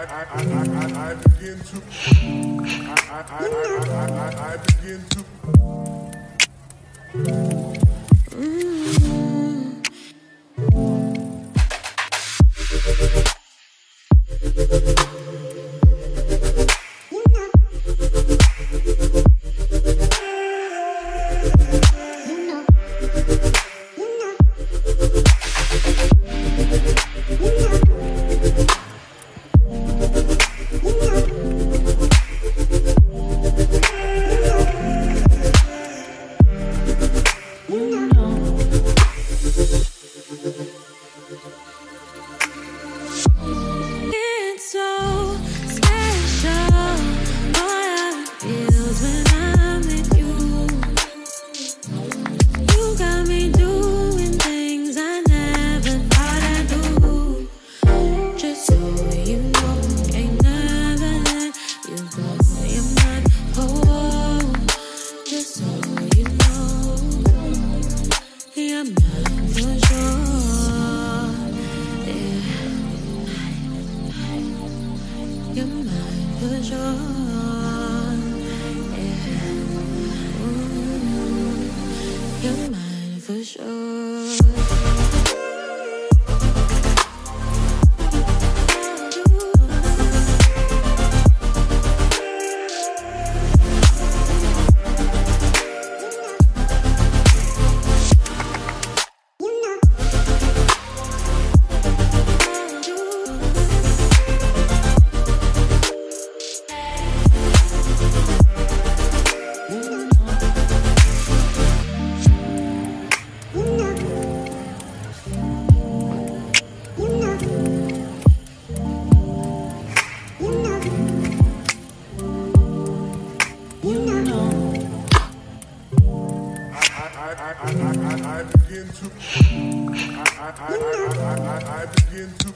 I begin to I begin to. It's so special, how it feels when I'm with you. You got me doing things I never thought I'd do. Just so you know, ain't never let you go. You're mine, oh, just so you know, you're mine for sure. Yeah. You're mine for sure. Yeah. Ooh, you're mine for sure. I begin to I begin to.